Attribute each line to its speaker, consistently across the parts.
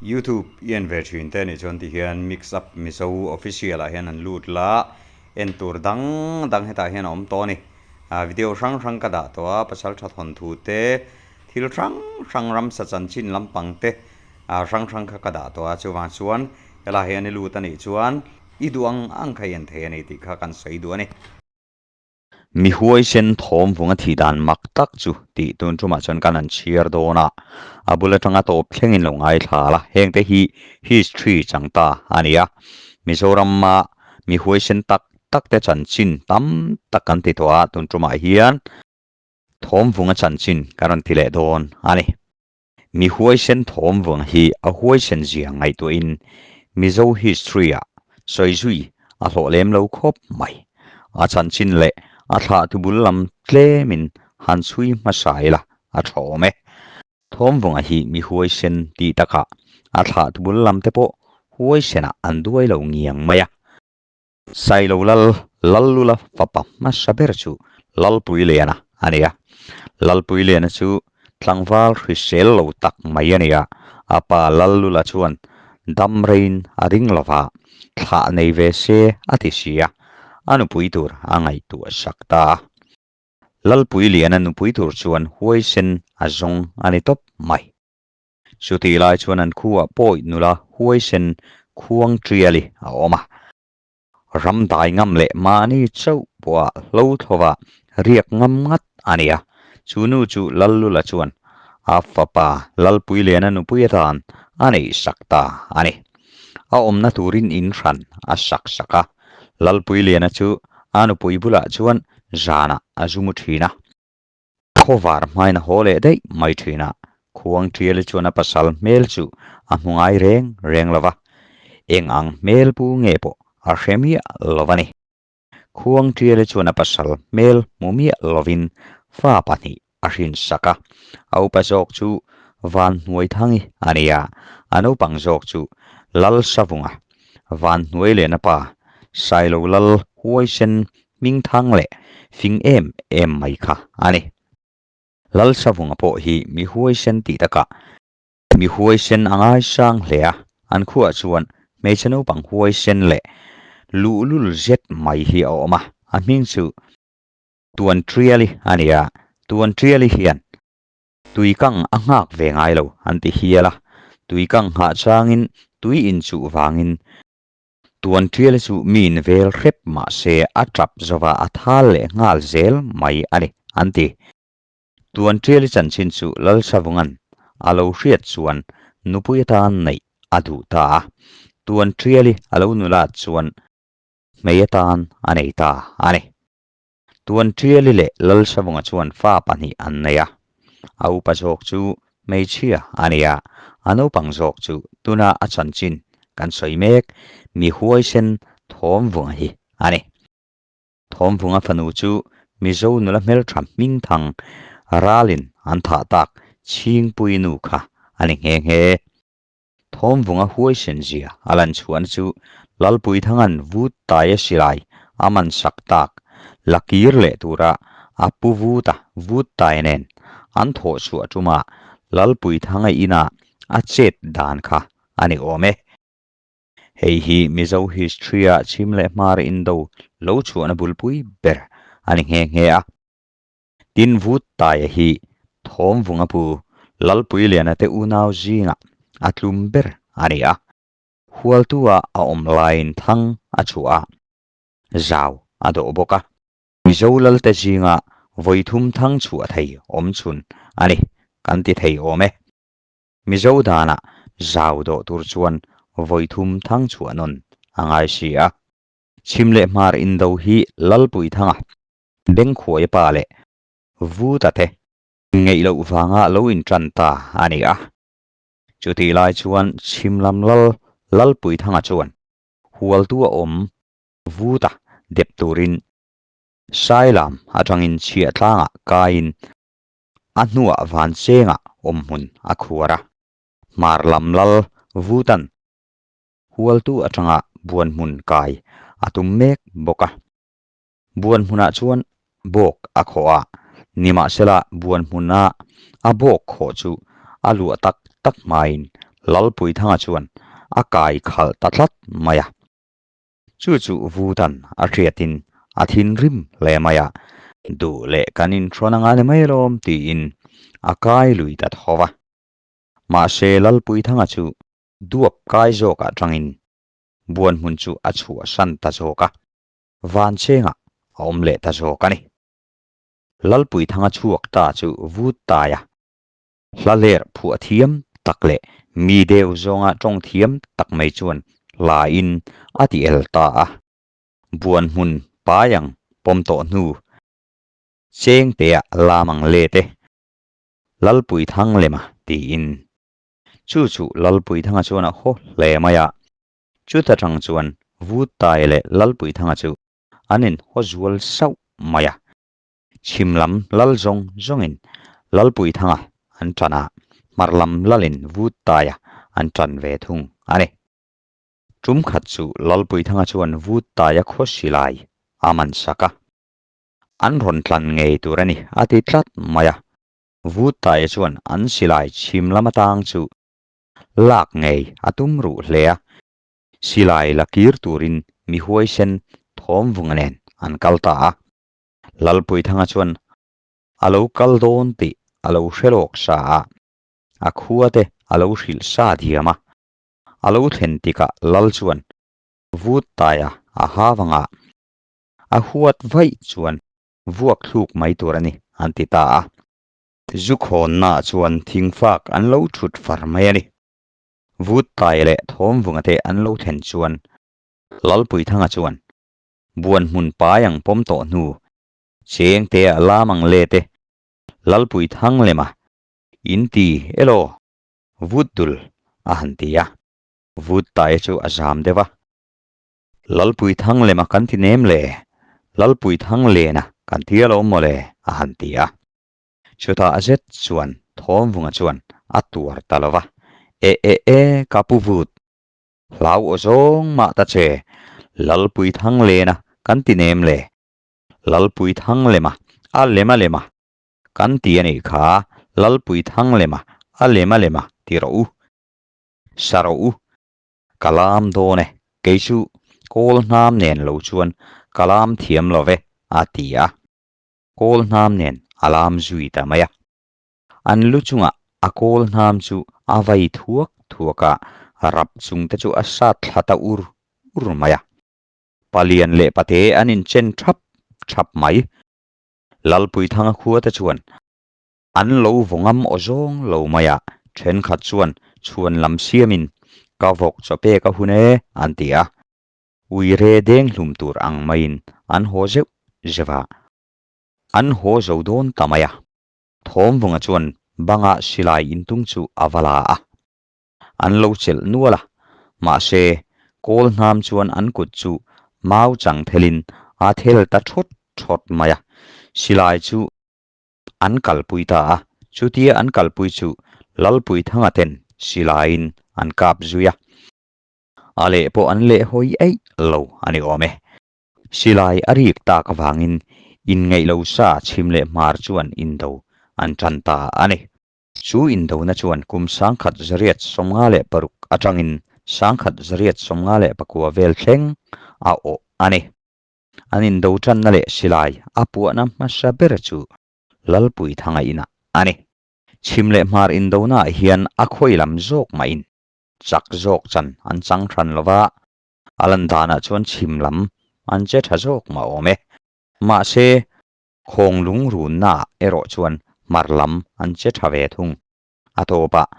Speaker 1: Youtube i en ve thin te nih chuan ti hian mix up mizo official ah hian an lut la, en tur dang dang hetah hian a awm tawh a ni. Ah video hrang hrang ka dah tawh a, pasal tha thawn thu te, thil hrang hrang ramsa chanchin lampang te ah hrang hrang kha ka dah tawh a, chuvang chuan helaiah hian i lut a nih chuan i duh ang ang kha i en thei a ni tih kha kan sawi duh a ni. Mi huaisen thawm vunga thih dan mak tak chu tih tun tumah chuan kan han chhiar dawn a, a bul atanga tawp thlengin lo ngaithla la, hengte hi history chang ta a ni a, Mizorama mi huaisen tak tak te chanchin tam tak kan ti tawh a, tun tumah hian thawm vunga chanchin kan rawn ti leh dawn a ni. Mi huaisen thawm vung hi a huaisen zia ngaihtuahin Mizo history-ah sawi zui a hlawh lem lo khawp mai. A chanchin leh a thlahtu bul lam tlemin han chhui hmasa ila a tha awm e. Thawmvunga hi mi huaisen tih takah a thlahtu bul lam te pawh huaisenah an duai lo ngiang mai a. Sailo Lal, Lallula fapa hmasa ber chu Lalpuiliana a ni a. Lalpuiliana chu tlangval hrisel lo tak mai a ni a, a pa Lallula chuan dam reiin a ring lo va, thlah nei ve se a ti si a, a nupui tur a ngaihtuah sak ta a. Lalpuiliana nupui tur chuan huaisen a zawng a ni tawp mai. Chutih lai chuan an khuah pawi nula huaisen khuang ṭiali a awm a. Ram dai ngam leh mahni chauh pawha hlo thlova riak ngam ngat a ni a. Chu nu chu Lallula chuan a fapa Lalpuiliana nupui atan a neih sak ta a ni. A awmna turin in hran a sak sak a. Lalpuiliana chu a nupui bulah chuan zanah a zu mu ṭhin a. Khawvar hmain a haw leh daih mai thin a, Khuang Ṭiali chuan a pasal hmel chu a hmu ngai reng reng lo va, eng ang hmel pu nge pawh a hre miah lo a ni. Khuang Ṭiali chuan a pasal hmel hmu miah lovin fa pahnih a hrinsak a, a upa zawk chu Vanhnuaithangi a ni a, a naupang zawk chu Lalsavunga, Vanhnuailena pa, Sailo Lal Huaisen Hmingthang leh fing em em mai kha a ni. Lalsavunga pawh hi mi huaisen tih takah mi huaisen a ngaisang hle a, an khuah chuan hmeichhe naupang huaisen leh luhlul zet mai hi a awm a, a hming chu Tuantriali a ni a, Tuantriali hian tuikang a nghak ve ngai lo an ti hial a, tuikang nghah changin tui inchuh vangin Tuan ṭial chu miin vel hrep mah se a ṭap zova a thal leh nghal zel mai a ni, an ti. Tuan ṭiali chanchin chu Lalsavunga'n a lo hriat chuan nupui atan neih a duh ta a. Tuan ṭiali a lo nulat chuan hmei atan a nei ta a ni. Tuan ṭiali leh Lalsavunga chuan fa pahnih an nei a. A upa zawk chu hmeichhia a ni a, a naupang zawk chu tuna a chanchin kan sawi mek mi huaisen Thawmvunga hi a ni. Thawmvunga fanu chu Mizo nula hmeltha hmingthang ralin an thah tak Chhingpui nu kha a ni nghe nghe. Thawmvunga huaisen zia a lan chhuahna chu Lalpuithanga'n vut taia silai a man sak tak la kir leh tura a pu vuta vut tai nen an thawh chhuah ṭuma Lalpuithanga ina a chet dan kha a ni awm e. Hei hi Mizo history-a chhim leh hmar indo lo chhuahna bulpui ber a ni nghe nghe a. Tin vut taia hi Thawmvunga pu Lalpuiliana te unau zingah a tlum ber a ni a. Hualtua a awm laiin thang a chhuah a, zau a dawh bawk a. Mizo Lalte zinga vawithum thang chhuah thei awm chhun a ni kan ti thei awm e. Mizo danah zau dawh tur chuan vawithum thang chhuah nawn a ngai si a. Chhim leh hmar indo hi Lalpuithanga Bengkhuaia pa leh Vuta te ngeih loh vanga lo intan ta a ni a. Chutih lai chuan chhim lam lal Lalpuithanga chuan hualtu a awm Vuta dep turin Sailam atangin chhiahtlangah kaiin a hnuah Vanchengah awmhmun a khuar a. Hmar lam lal Vutan hualtu atanga buanhmun kai a tum mek bawk a. Buan hmunah chuan bawk a khawh a, nimahsela buan hmuna a bawk khawh chu a luah tak tak hmain Lalpuithanga chuan a kai khalh ta tlat mai a. Chu chu Vutan a hriatin a thinrim hle mai a, duh leh kan inhrawn anga ni mai alawm tiin a kai lui ta tho va. Mahse Lalpuithanga chu duap kai zawkah tangin buan hmun chu a chhuahsan ta zawk a, vanchengah a awm leh ta zawk a ni. Lalpuithanga chhuak ta chu vut tai a, hla ler phuah thiam tak leh mi deuh zawnga tawng thiam tak mai chuan hla in a ti el ta a. Buan hmun pai ang pawm tawh hnu chengtea lam ang let e, Lalpuithang lema tiin. Chu chu Lalpuithanga chuan a haw hle mai a, chuta tang chuan Vutai leh Lalpuithanga chu an in haw zual sauh mai a. Chhim lam lal zawng zawngin Lalpuithanga an tan a, hmar lam lalin Vuttaia an tan ve thung a ni. Tum khat chu Lalpuithanga chuan Vuttaia khaw silai a man sak a, an rawn tlan ngei tur a ni a ti tlat mai a. Vuttaia chuan an silai chhim lam atang chu lak ngei a tum ruh hle a, silai la kir turin mi huaisen thawmvunga nen an kal ta a. Lalpuithanga chuan a lo kal dawn tih a lo hre lawk sa a, a khua te a lo hrilh sa diam a. A lo thlen tikah Lal chuan vut taia a ha vangah a huat vaih chuan vuak thluk mai tur a ni an ti ta a. Zu khawnnaah chuan thingfak an lo thut far mai a ni. Vut tai leh thawmvunga te an lo thlen chuan Lalpuithanga chuan Buan hmun pai ang pawm tawh hnu, cheng te ah lam ang le te, Lalpui thang lem a, in ti elaw, vut dul a han ti a, vut tai chu a zam deuh a. Lalpui thang lem a kan ti nem le, Lalpui thang len a kan ti alawm maw le a han ti a. Chutah zet chuan Thawmvunga chuan a tuar ta lo va, E e e ka pu vut, Hlau aw zawng mah ta che, Lalpui thang lena kan ti nem le, Lalpui thang lema a lema lema kan ti a nih kha, Lalpui thang lema a lema lema ti rawh u, sa rawh u, ka lam dawn e, kei chu kawl hnam nen lo chuan ka lam thiam lo ve a ti a, kawl hnam nen a lam zui ta mai a. An lu chungah a kawl hnam chu a vai thuak thuak a, rap chung te chu a sat thla ta ur ur mai a. Palian leh pate an inchen thap thap mai. Lalpuithanga khua te chuan an lo vawngam aw zawng lo mai a, thenkhat chuan chhuan lam siamin ka vawk chaw pek a hun e an ti a. Uire deng hlum tur ang maiin an haw zeuh zeuh a, an haw zo dawn ta mai a. Thawmvunga chuan banga silai intung chu a va la a, an lo chelh nual a, mahse kawl hnam chuan an kut chu mau chang thelin a thel ta thawt thawt mai a, silai chu an kalpui ta a, chutia an kalpui chu Lalpuithanga ten silaiin an kap zui a, a leh pawh an leh hawi eih lo a ni awm e. Silai a rik tak avangin inngeih lo sa chhim leh hmar chuan indo an tan ta a ni. Chu indona chuan kum 1856 atangin 1854 vel thleng a awh a ni. An indo tanna leh silai a puahna hmasa ber chu Lalpuithanga inah a ni. Chhim leh hmar indonaah hian a khawi lam zawk mahin chak zawk chan an chang hran lo va, A lan danah chuan chhim lam an che tha zawk mah awm e. Mahse, khawng lungrunnaah erawh chuan hmar lam an che tha ve thung. A tawpah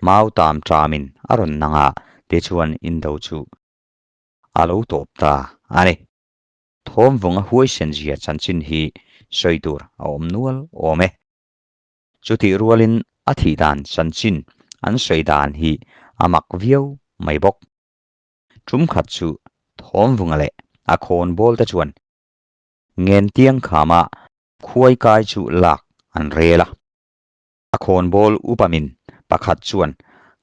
Speaker 1: mau tam tamin a rawn nang a, tichuan indo chu a lo tawp ta a ni. Thawmvunga huaisen zia chanchin hi sawi tur a awm nual awm e. Chutih rualin a thih dan chanchin an sawi dan hi a mak viau mai bawk. Ṭumkhat chu Thawmvunga leh a khawnbawl te chuan Ngentiang khama khuai kai chu lak an rel a. A khawnbawl upamin pakhat chuan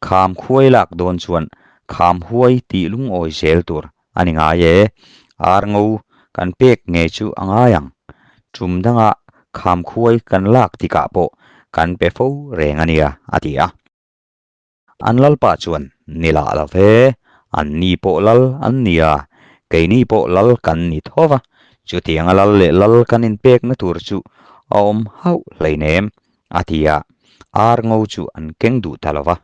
Speaker 1: kham khuai lak dawn chuan kham huai tih lungawi zel tur a ni ngai e, ar ngo kan pek ngei chu a ngai ang. Ṭum danga kham khuai kan lak tikah pawh kan pe fo reng a nia, a ti a. An lalpa chuan, Ni lah lo ve, anni pawh lal an ni a, keini pawh lal kan ni tho va, chutianga lal leh lal kan inpekna tur chu a awm hauh hleinem, a ti a, ar ngo chu an keng duh ta lo va.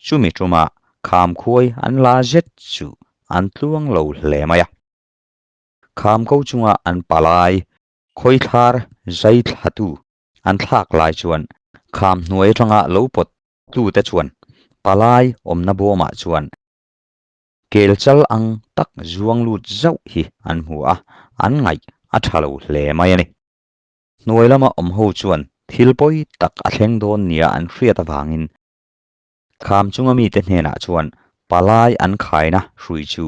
Speaker 1: Chumi ṭuma khamkhuai an la zet chu an tluang lo hle mai a. Khamko chunga an palai khawithlar zai thlatu an thlak lai chuan kham hnuai atanga lo pawt tute chuan palai awmna bawmah chuan kel chal ang tak zuang lut zauh hi an hmu a, an ngaih a tha lo hle mai a ni. Hnuai lama awm ho chuan thil pawi tak a thleng dawn nia an hriat avangin Kham chunga mite hnenah chuan palai an khaina hrui chu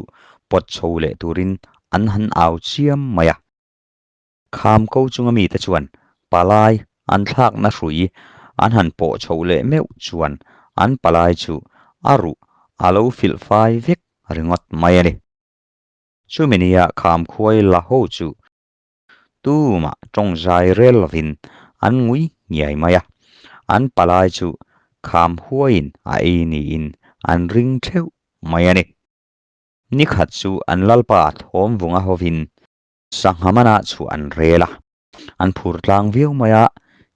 Speaker 1: pawt chho leh turin an han au chiam mai a. Kham ko chunga mite chuan palai an thlakna hrui an han pawh chho leh meuh chuan an palai chu a ruh a lo filh fai vek ringawt mai a ni. Chumi nia kham khuai la ho chu tumah tawngzai rel lovin an ngui ngiai mai a, an palai chu kham huaiin a ei niin an ring theuh mai a ni. Nikhat chu an lalpa thawmvunga hovin sangha manah chhuah an rel a, an phur tlang viau mai a,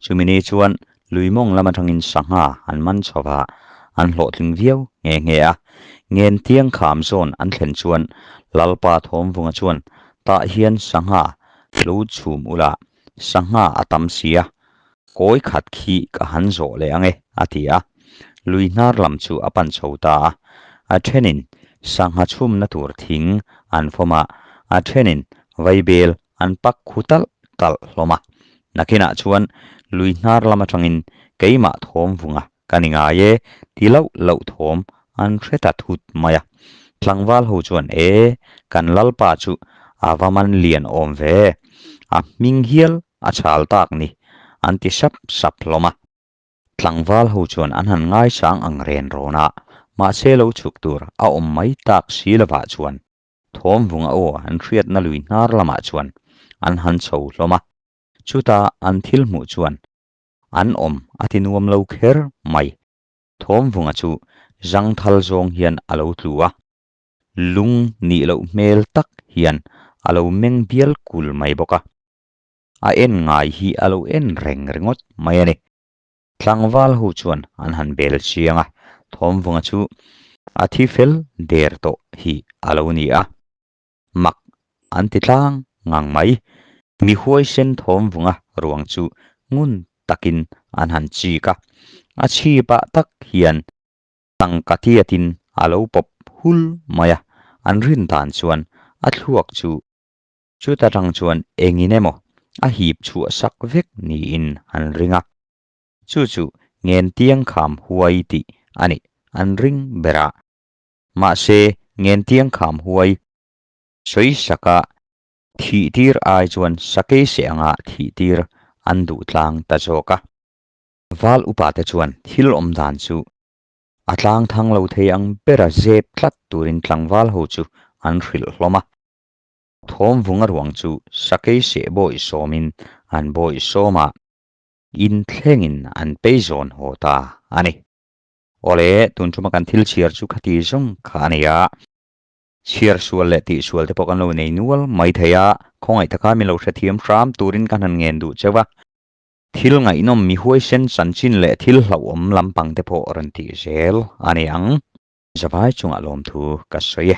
Speaker 1: chumi ni chuan lui mawng lam atangin sangha an man chho va, an hlawhtling viau nghe nghe a. Ngentiang kham zawn an thlen chuan Lalpa Thawmvunga chuan tah hian sangha lo chhum ula, sangha a tam si a, kawi khat khi ka han zawh leh ang e, a ti a. Lui hnar lam chu a pan chho ta a, a thenin sangha chhumna tur thing an fawm a, a thenin vaibel an pak khu talh talh hlawm a. Nakinah chuan lui hnar lam atangin keimah thawm vunga ka ni ngai e ti loh loh thawm an hre ta thut mai a. Tlangval ho chuan e, kan lalpa chu a va man lian awm ve, a hming hial a chhal tak ni an ti sap sap hlawm a. Tlangval ho chuan an han ngaisang ang ren rawn a, mahse lo chhuk tur a awm mai tak si lovah chuan thawmvunga aw an hriatna lui hnar lamah chuan an han chho hlawm a, chuta an thil hmuh chuan an awm a ti nuam lo kher mai. Thawmvunga chu zangthal zawng hian a lo tlu a, lung nih loh hmel tak hian a lo meng bial kul mai bawk a. A en ngai hi a lo en reng ringawt mai a ni. Tlangval ho chuan an han bel chiang a, Thawmvunga chu a thi fel der tawh hi a lo ni a. Mak an ti tlang ngang mai. Mi huaisen Thawmvunga ruang chu ngun takin an han chik a, a chhipah tak hian tangka tiatin a lo pawp hul mai a, an rin dan chuan a thluak chu Chuta tang chuan engin emaw a hip chhuah sak vek niin an ring a. Chu chu Ngentiang kham huai tih a nih an ring ber a. Mahse Ngentiang kham huai sawi saka thih tir ai chuan sakei seh anga thih tir an duh tlang ta zawk a. Val upate chuan thil awm dan chu a tlang thang lo thei ang bera zep tlat turin tlangval ho chu an hrilh hlawm a. Thawmvunga ruang chu sakei seh bawih sawmin an bawih sawm a, in thlengin an pei zawn haw ta a ni. Awle, tun ṭuma kan thil chhiar chu khati zawng kha a ni a, chhiar sual leh tih sual te pawh kan lo nei nual mai thei a, khawngaih taka min lo hrethiam hram turin ka han ngen duh cheu a. Thil ngaihnawm mi huaisen chanchin leh thil hlauhawm lampang te pawh rawn tih zel a ni ang. Zavai chungah lawmthu ka sawi e.